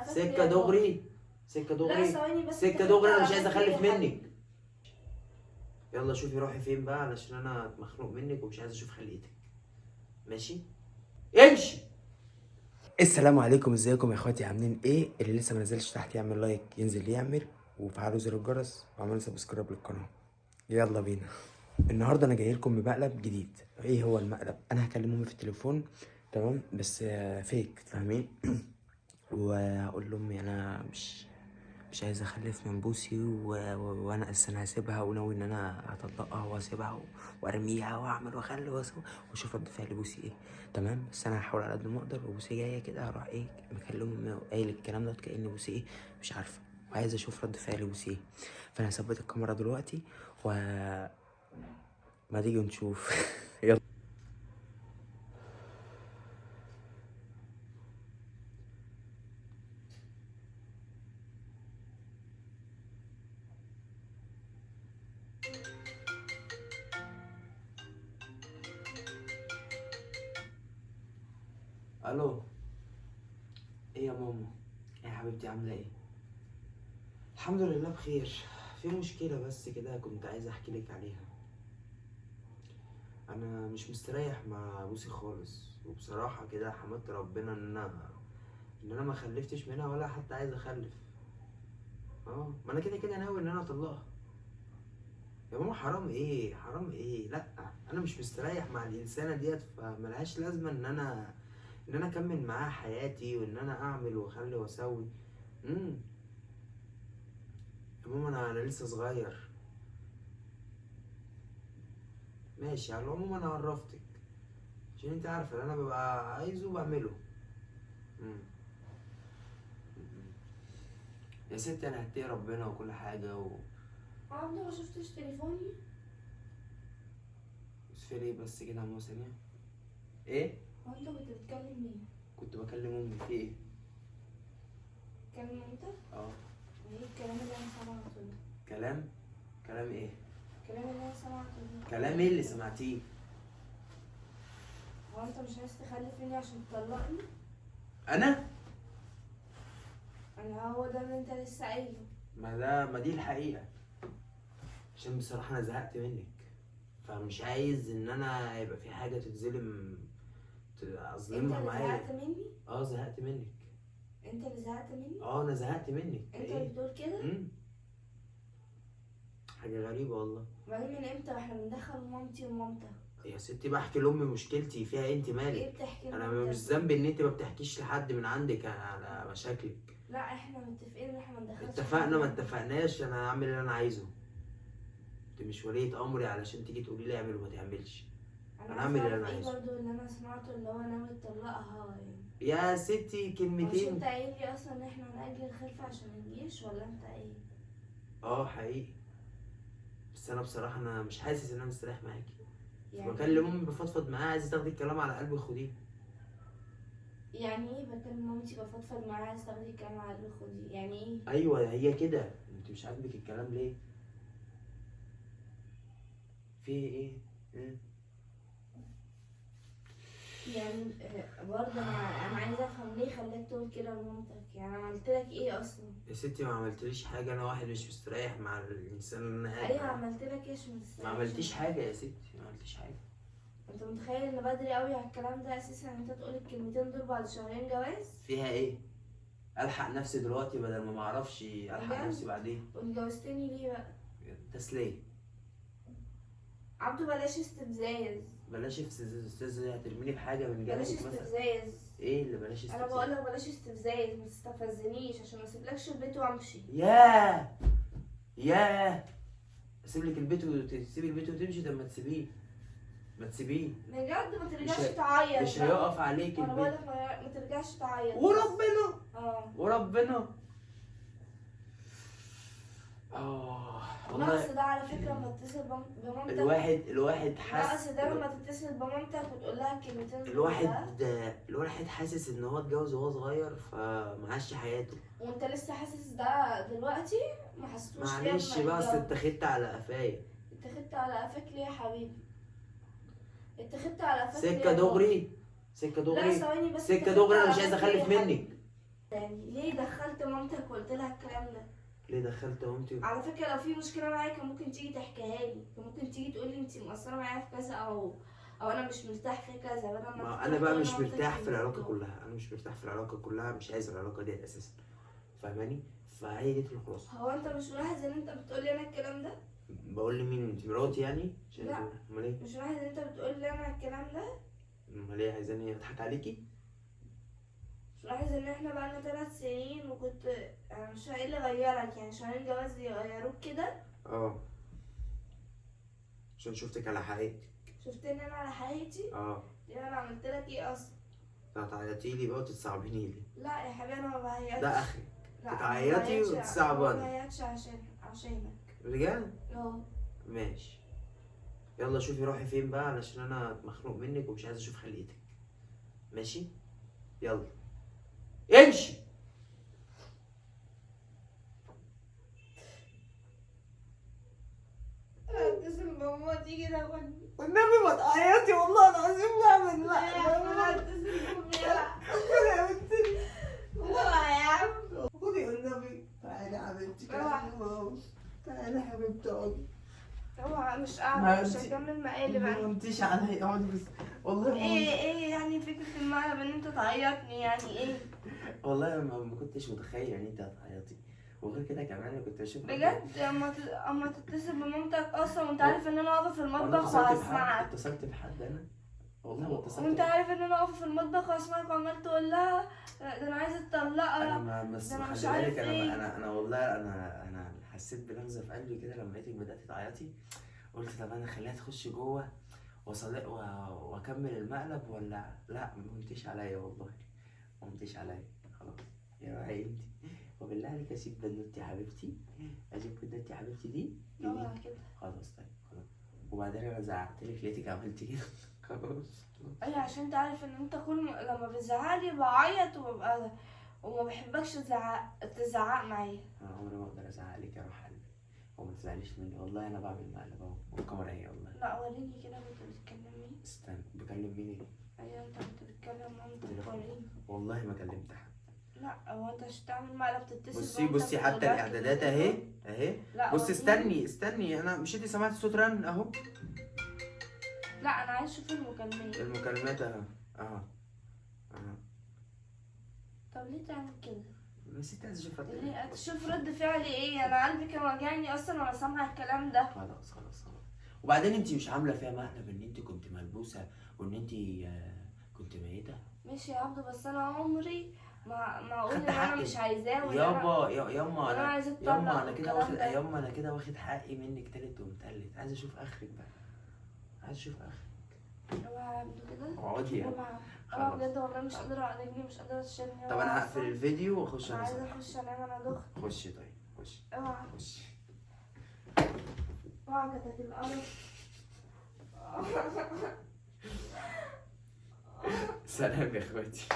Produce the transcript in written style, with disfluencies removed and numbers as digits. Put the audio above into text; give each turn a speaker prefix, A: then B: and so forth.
A: قفاك ليه
B: سكة
A: يا بابا؟
B: دغري، سكة
A: لا
B: دغري،
A: ثواني بس،
B: سكة
A: اتخدت
B: دغري، انا
A: على
B: مش عايز
A: قفاك ليه
B: اخلف
A: يا حبيبي؟
B: منك. يلا شوفي روحي فين بقى، علشان انا مخنوق منك ومش عايز اشوف خلقتك. ماشي، امشي. السلام عليكم، ازيكم يا اخواتي، عاملين ايه؟ اللي لسه ما نزلش تحت يعمل like، ينزل يعمل، وفعلوا زر الجرس، واعملوا subscribe للقناة. يلا بينا. النهارده انا جاي لكم بمقلب جديد. ايه هو المقلب؟ انا هكلم امي في التليفون، تمام؟ بس fake، فاهمين؟ وهقول لامي انا مش عايز اخلف من بوسي، وانا اساسا هسيبها، وناوي ان انا هطلقها واسيبها وارميها واعمل واخلي واسوي، واشوف رد فعل بوسي ايه. تمام؟ بس انا هحاول على قد ما اقدر. وبوسي جاية كده هروح ايه مكلمه امي وقايل الكلام دوت كأن بوسي ايه مش عارفه، وعايز اشوف رد فعل بوسي ايه. فانا هثبت الكاميرا دلوقتي و ما تيجي نشوف. يلا. الو، ايه يا ماما؟ ايه يا حبيبتي، عامله ايه؟ الحمد لله بخير. في مشكلة بس كده كنت عايز احكي لك عليها. انا مش مستريح مع بوسي خالص، وبصراحة كده حمدت ربنا ان انا ما خلفتش منها ولا حتى عايز اخلف. ما انا كده كده ناوي ان انا اطلقها. يا ماما حرام ايه، حرام ايه، لا انا مش مستريح مع الانسانة ديت، فملهاش لازمه ان انا اكمل معاها حياتي، وان انا اعمل واخلي واسوي. يا ماما انا لسه صغير. ماشي، على العموم انا عرفتك عشان انت عارفه اللي انا ببقى عايزه بعمله. يا ستي انا هتقي ربنا وكل حاجة.
A: عبده ما شفتش تليفوني؟
B: في ليه بس كده يا ماما ثانية؟ ايه؟
A: هو انت كنت بتكلم مين؟
B: كنت بكلم امي. في ايه؟
A: بتكلم مامتك؟
B: اه.
A: ايه الكلام اللي انا سامعته ده؟
B: كلام؟ كلام ايه؟
A: الكلام اللي انا سامعته ده.
B: كلام ايه اللي سمعتيه؟
A: هو انت مش عايز تخلف مني عشان تطلقني؟
B: انا؟
A: انا هو ده اللي انت لسه قايله.
B: ما دي الحقيقة. عشان بصراحة انا زهقت منك، فمش عايز ان انا يبقى في حاجة تتظلم، اظلمها
A: انت اللي
B: معايا.
A: زهقت مني؟
B: زهقت منك.
A: انت اللي زهقت مني؟
B: انا زهقت منك.
A: انت
B: إيه؟
A: اللي بتقول كده؟
B: حاجة غريبة والله.
A: وبعدين من امتى واحنا بندخل مامتي ومامتك؟
B: يا ستي بحكي لامي مشكلتي فيها ايه، انت مالك؟
A: ايه بتحكي
B: انا
A: لمامتك؟
B: مش ذنبي ان انت ما بتحكيش لحد من عندك على مشاكلك.
A: لا احنا متفقين ان احنا ما ندخلش
B: اتفقنا ما
A: حد.
B: اتفقناش، انا هعمل اللي انا عايزه. انت مش ولية امري علشان تيجي تقولي لي اعمل وما تعملش.
A: انا
B: أنا هعمل اللي
A: عايزة
B: أنا
A: أعرف ايه
B: عايزه.
A: برضه اللي انا سمعته اللي هو ناوي تطلقها يعني.
B: يا ستي كلمتين.
A: مش انت قايل لي اصلا ان احنا هنأجل الخلفة عشان الجيش ولا انت ايه؟
B: حقيقي، بس انا بصراحة انا مش حاسس ان انا مستريح معاكي.
A: يعني
B: بكلم امي بفضفض معاها، عايزة تاخدي الكلام على قلبي خديه.
A: يعني ايه بكلم مامتي بفضفض معاها عايزة تاخدي الكلام على قلبي خديه؟ يعني ايه؟
B: ايوه هي كده، انت مش عاجبك الكلام ليه؟ في ايه؟ إيه؟
A: برضه انا عايزه افهم ليه خلاك تقول كده لمامتك؟ عملت لك ايه اصلا؟
B: يا ستي ما عملتليش حاجة، انا واحد مش مستريح مع الانسان اللي انا قاعد
A: ايوه
B: معاه.
A: عملت لك ايه عشان مستريح؟
B: ما عملتيش حاجة يا ستي، ما عملتيش حاجة.
A: انت متخيل ان بدري قوي على الكلام ده اساسا، ان انت تقول الكلمتين دول بعد شهرين جواز؟
B: فيها ايه؟ الحق نفسي دلوقتي بدل ما معرفش الحق
A: بجد؟
B: نفسي بعدين.
A: واتجوزتني ليه بقى؟
B: تسلية.
A: عبده بلاش استفزاز.
B: بلاش استفزاز، هترميني بحاجة من
A: بلاش
B: جنبك مثلا؟
A: استفزاز.
B: ايه اللي بلاش
A: انا
B: استفزاز؟
A: بقول لك بلاش استفزاز، ما تستفزنيش عشان ما اسيبلكش البيت وامشي.
B: ياه ياه، اسيب لك البيت وتسيبي البيت وتمشي؟ طب ما تسيبيه، ما تسيبيه
A: بجد، ما ترجعش
B: مش
A: تعيط
B: مش
A: بقى.
B: هيقف عليك
A: انا بقول
B: البيت.
A: لك ما ترجعش تعيط.
B: وربنا. وربنا. والله
A: نقص ده على فكرة لما تتصل بمامتك.
B: الواحد حاسس
A: نقص ده لما تتصل بمامتك وتقول لها الكلمتين دول.
B: الواحد حاسس ان هو اتجوز وهو صغير فمعاش حياته.
A: وانت لسه حاسس ده دلوقتي؟ ما حسيتوش ليه
B: معلش
A: لما
B: بقى، اصل
A: اتجوز؟
B: اتخذت على قفايا.
A: اتخذت على قفاك ليه يا حبيبي؟ اتخذت على قفاك ليه
B: سكة
A: يا بابا؟
B: دغري، سكة
A: لا
B: دغري،
A: ثواني بس،
B: سكة
A: اتخذت
B: دغري، انا
A: على
B: مش عايز
A: قفاك ليه
B: اخلف
A: يا
B: منك.
A: حبيبي؟ يعني ليه دخلت مامتك وقلت لها الكلام ده؟
B: ليه دخلت مامتي؟
A: على فكرة لو في مشكلة معايا كان ممكن تيجي تحكيها لي، كان ممكن تيجي تقول لي انت مقصرة معايا في كذا او انا مش مرتاح في كذا، بدل ما
B: انا بقى مش
A: تروح تقول
B: مرتاح
A: لمامتك
B: في العلاقة
A: الموضوع.
B: كلها، انا مش مرتاح في العلاقة كلها، مش عايز العلاقة دي اساسا، فاهماني؟ فهي دي الخلاصة.
A: هو انت مش ملاحظ ان انت بتقولي انا الكلام ده؟
B: بقول لمين؟ انت مراتي يعني؟
A: لا.
B: امال ايه؟
A: مش ملاحظ ان انت بتقولي انا الكلام ده؟
B: امال ايه، عايزاني اضحك عليكي؟
A: مش ملاحظ ان احنا بقالنا 3 سنين وكنت انا مش ايه اللي غيرك يعني؟ شهرين جواز يغيروك كده؟
B: اه عشان شفتك على حقيقتك.
A: شفتني انا على حقيقتي؟
B: اه.
A: ليه انا عملت لك ايه اصلا؟
B: هتعيطي لي بقى وتتصعبيني لي.
A: لا يا حبيبي انا ما بعيطش.
B: ده اخرك.
A: لا،
B: تتعيطي وتصعباني.
A: ما بعيطش عشانك.
B: بجد؟
A: اه.
B: ماشي، يلا شوفي روحي فين بقى علشان انا مخنوق منك ومش عايز اشوف خلقتك. ماشي؟ يلا امشي.
A: اتصل بماما تيجي تاخدني.
B: والنبي ما تعيطي والله العظيم. لا
A: لا يا عم انا هتصل بأمي.
B: لا يا بنتي.
A: اوعى يا عم.
B: خدي والنبي، تعالي يا حبيبتي،
A: اوعى.
B: تعالي يا حبيبتي اقعدي.
A: اوعى، مش قاعدة، مش هكمل مقالب انا.
B: ما قمتيش عليا، اقعدي بس والله.
A: ايه يعني فكرة المقلب ان انت تعيطني يعني ايه؟
B: والله ما كنتش متخيل ان انت هتعيطي، وغير كده كمان انا كنت بشوف
A: بجد اما تتصل بمامتك اصلا وانت عارف ان انا واقفة في المطبخ وهسمعك.
B: اتصلت بحد انا؟ والله ما اتصلت.
A: وانت عارف ان انا واقفة في المطبخ وهسمعك وعمال تقول لها ده انا عايزه اتطلقها.
B: انا ما بس
A: ده انا مش
B: خلي
A: عارف
B: بالك، انا
A: ايه.
B: انا والله انا حسيت بنغزه في قلبي كده لما لقيتك بدأتي تعيطي، قلت طب انا اخليها تخش جوه واصلي واكمل المقلب ولا لا؟ ما قمتيش عليا والله، ما قمتيش عليا. خلاص يا روحي انت، وبالله عليك اسيب بنوتي يا حبيبتي، اجيب بنوتي يا حبيبتي دي.
A: اوعى كده.
B: خلاص طيب خلاص. وبعدين انا زعقت لك لقيتك عملتي كده. خلاص.
A: ايوه عشان انت عارف ان انت كل لما بتزعقلي بعيط وببقى وما بحبكش تزعق معايا.
B: انا عمري ما اقدر ازعق لك يا روح قلبي، وما تزعليش مني والله. انا بعمل مقلب اهو والكاميرا اهي والله.
A: لا وريني كده كنت بتكلم مين؟
B: استنى، بكلم مين ايه؟
A: ايوه انت كنت بتكلم مامتك، وريني.
B: والله ما كلمت حد.
A: لا هو انت عشان تعمل مقلب تتصل
B: بصي بصي حتى الاعدادات اهي اهي.
A: لا
B: بصي استني استني، انا مش انت سمعتي صوت رن اهو؟
A: لا انا عايز اشوف المكالمات.
B: المكالمات اهو اهو اهو.
A: طب ليه تعمل كده؟
B: بس انت عايز اشوف رد
A: ليه تشوف رد فعلي ايه؟ انا قلبي كان وجعني اصلا وانا سامعه الكلام ده.
B: خلاص خلاص خلاص. وبعدين انت مش عامله فيها مقلب ان انت كنت ملبوسه وان انت كنت ميته؟
A: ماشي يا عبدو، بس انا عمري ما اقول
B: خدت
A: ان انا
B: حقي.
A: مش عايزاه.
B: يابا ياما
A: انا عايزه اتطلق.
B: ياما انا كده واخد، ياما انا كده واخد حقي منك تالت ومتلت. عايز اشوف اخرك بقى، عايز اشوف اخرك.
A: اوعى يا عبدو كده.
B: اقعدي يا
A: اوعى اوعى بجد والله مش قادرة اقعد، مش قادرة تشيلني.
B: طب انا هقفل الفيديو واخش.
A: انا عايزه اخش انام، انا دخت.
B: خشي طيب، خشي.
A: اوعى
B: خشي.
A: اوعى كده القرف.
B: سلام يا اخواتي.